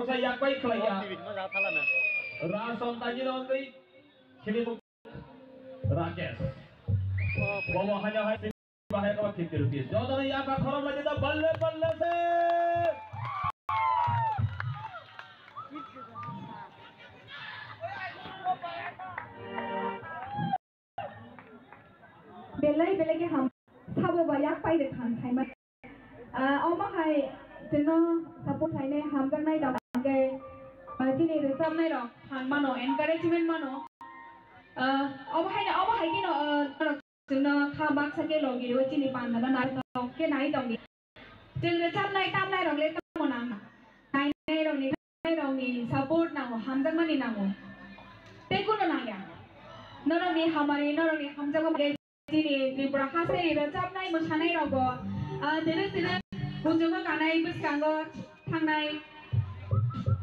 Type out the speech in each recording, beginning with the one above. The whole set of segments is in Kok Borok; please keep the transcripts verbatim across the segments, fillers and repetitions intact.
Sa yak bai khlai ya. Rason tangi no wngwi khili Rakesh. Bobo haino hai bahai ko fifty rupees. Jodana ya ka khorom lagi ta balle balle se. Belai belai ke ham sabo ba yak pai de khan sai ma. Ah, omo hai chwngno support khlainai hamjaknai dam hwnkhe, ah, chini rwchapnai rok phan mano, encouragement mano. Ah, omo hai, omo hai kheno, ah, norok chwngno kha baksa khe logi rw chini panda naithok khe nai tongdi. Chwng rwchapnai tamnai rok le tamo nang. Nainai rokni, nainai rokni support nango, hamjakmani nango. Tei kuno nangya. Norokni hamari, norokni hamjakma Chini Tripura hasteni rwchapnai mwsanai rokbo, ah, tini tini bujugo kanai bwskango thangnai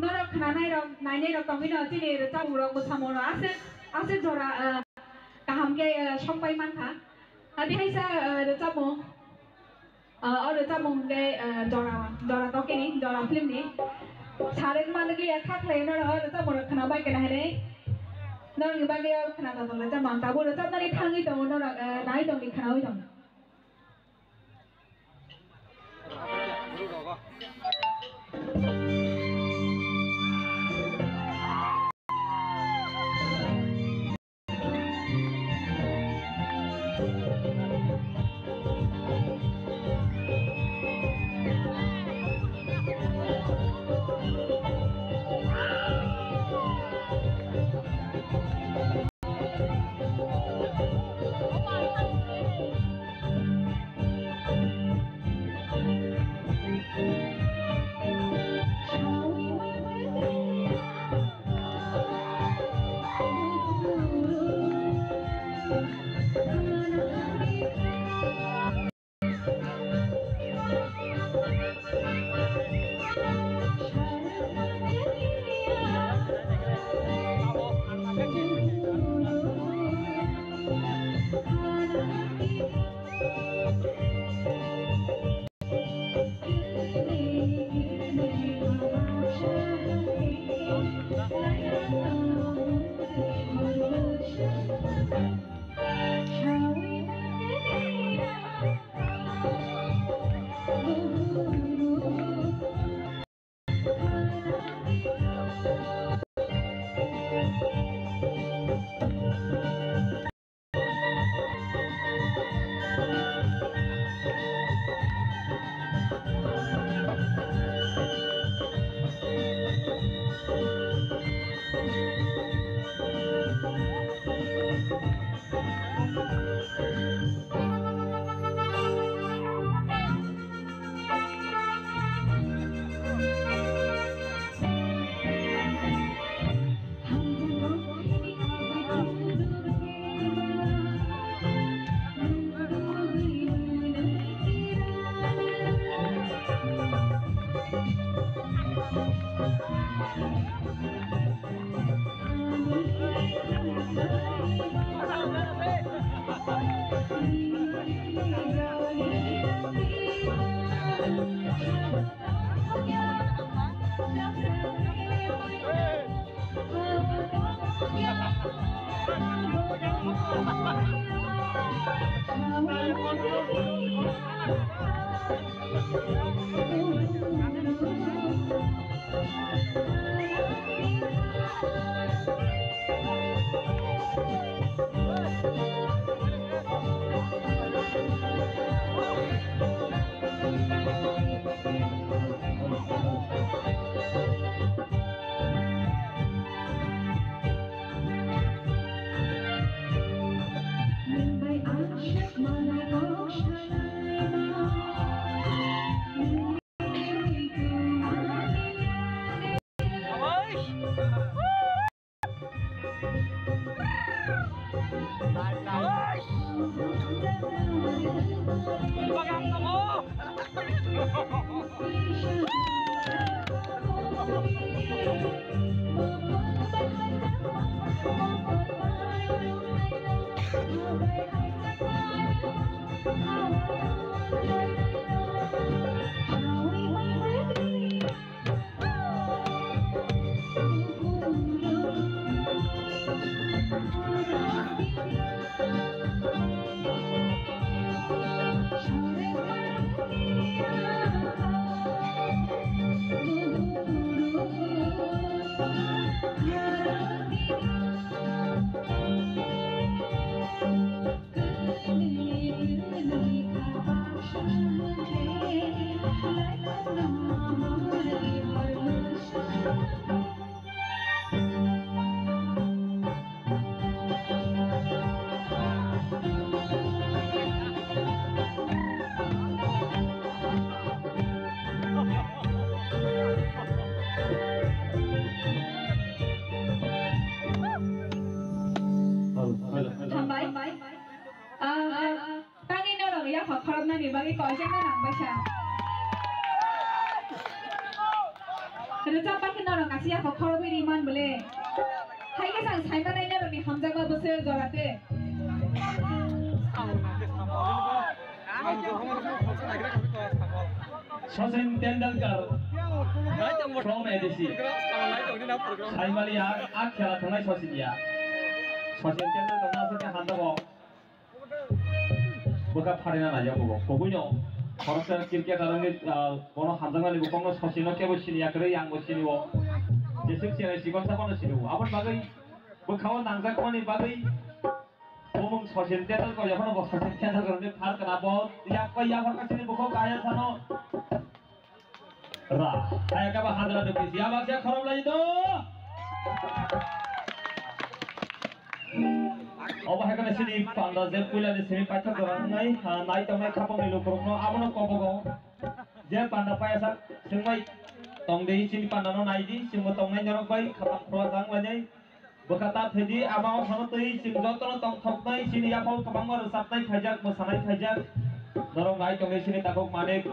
norok khnanai rok nainai rok tongwino chini rwchapmung rok mwsamung rok aswk aswk jora, ah, kaham khe, ah, sokpai mankha. Adi kaisa, ah, rwchapmung, ah, o rwchapmung khe, ah, jora jora tokeni jora film ni. Sarek manliya kha khlai norok o rwchapmung rok khna bai kena hinwi. Norokni bagwi o khna tongtong rwchapmung tabuk rwchapnani thangwi tongo norok, ah, nai tongdi khnaui tong. Hambai. Ah, tangwi norok yaphak khoroknani bagwi koijakna nangbaisa. Rwchap bakhe norok kaisa yaphak khorokwi ri man bole. Hai khe chang saimanai norokni hamjakma bwswk jorate. Sachin Tendulkar from A D C. Saimali a, a khela thangnai Sachin ya. Sachin Tendulkar no aswk khe hamjago. Bwkha pharina naijago bo. Kubuino khoroksa cricket aroni, ah, bono hamjaknani bokongno Sachin no kebo siniya kwrwi, ang bo sinio. Jeswk chwrai chikon sa bono sinio. Aboni bagwi bwkhao nangjakmani bagwi Bumung Sachin Tendulkar, yaphano bo Sachin Tendulkar ni phar kana bo, yak bai yaphar kasini bukhuk kaya sano. Ra, kaya kaba hadra dukis, ya baksa khorok lai do. Obo hai kana sini panda je puila ni sini paithak dorang nai, ha, nai tong nai khapang ni lukurok no, abono kobogo. Je panda paya sak, singbai tong de sini panda no nai di, singbo tong nai norok bai, khapang khula jang lai nai. Bwkha ta thedi, ama o phano twi chwng jotono tongthoknai, chini yaphao kwbangma rwchapnai phaijak, mwsanai phaijak. Norok nai tongwi chini takhuk Manik,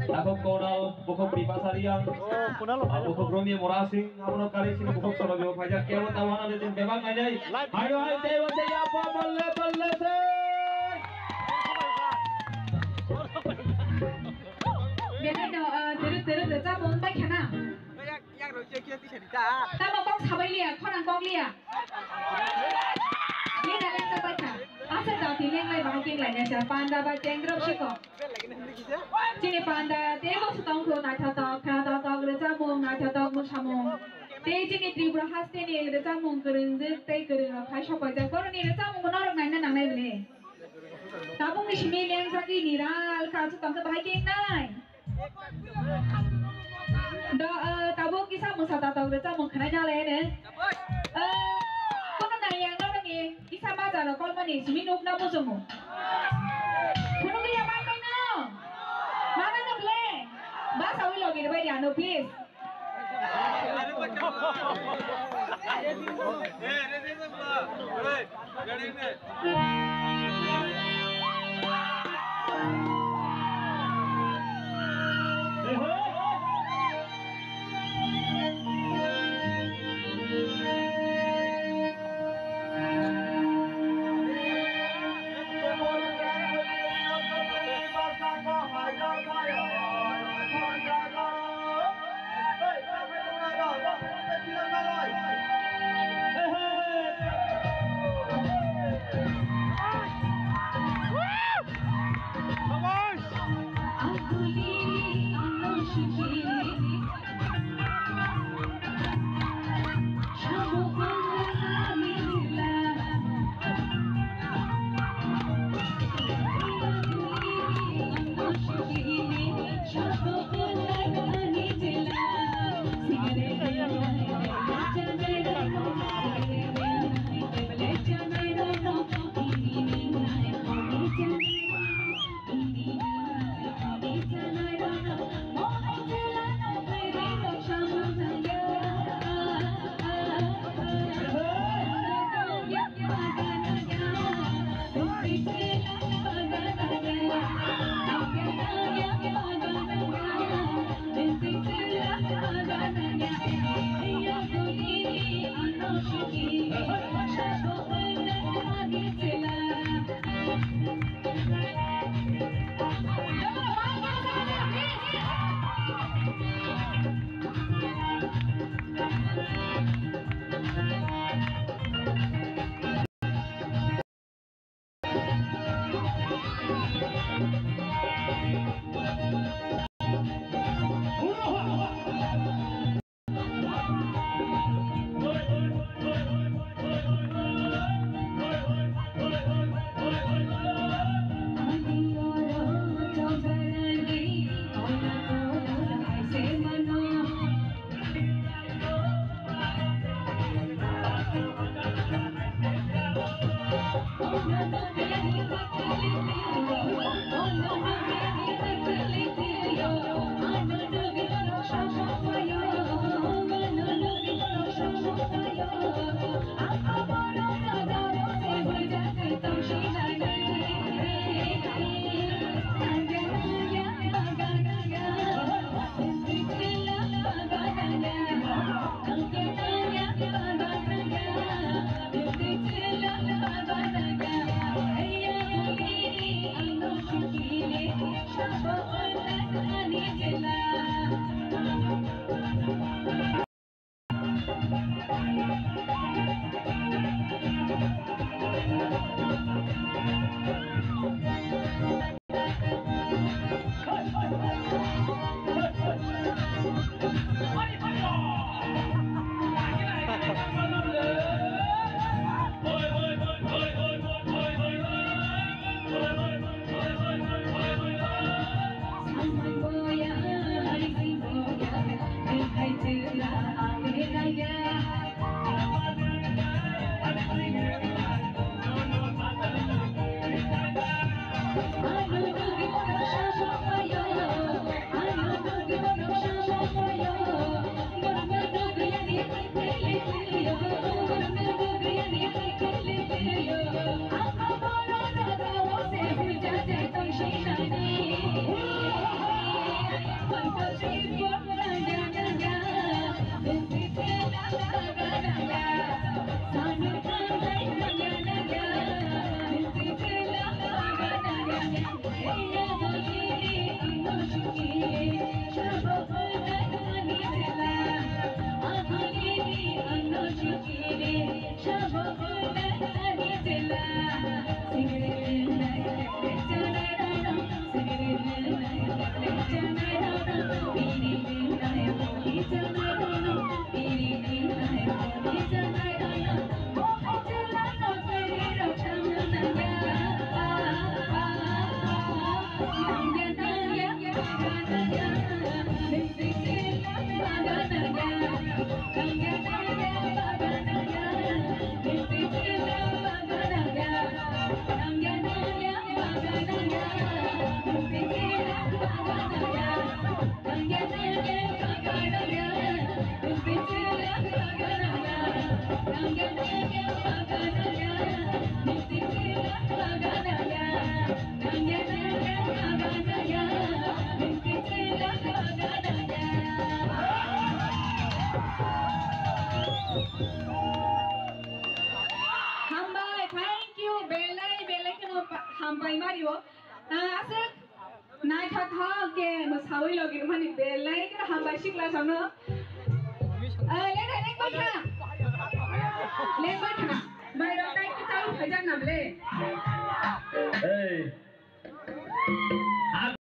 takhuk Konal, bukhuk Bipasa Riyang, ah, bukhuk Romia Murasing, abono karwi chini bukhuk Sorobibo phaijak. Kebo ta wanani chwng bebak nainai. Haino hai teibo se yapha balle balle se. Belai no, ah, dere dere rwchapmung bai khana. Tamo kok sabai liya, khorang kok liya. Ni da lengsa bacha. Asa dati lenglai bahai keng lai nasa, panda ba teng drop siko. Chini panda, tebo sutong ko naithotok, kha totok, rwchapmung, naithotok, mwsamung. Tei chini Tripura haste ni rwchapmung kwrwngjwk tei kwrwngrok hai sopaijak. Boroni rwchapmung bo norok naina nangnai bini. Tabuk ni simi lengjagwi ni ral ka sutong khe bahai keng nai. Do, eh, tabuk kisa mwsa tatok rwchapmung khwnai na le ne. Eh, kono nai yang no ni kisa ma jaro kolmani simi nuk na musumu. Phunuk ya ma kai no. Mana no ble. Ba sawi logi re bai ya no, please. Hambai, thank you, belai belai kheno hambai mario. Ah, aswk naithothok khe mwsawi logi rwmani belai kheno hambai sikla songno. Ah, lek hai, lek bai kha. Lek bai kha. Bai rok tai khe chai phaijak nam le. Hey.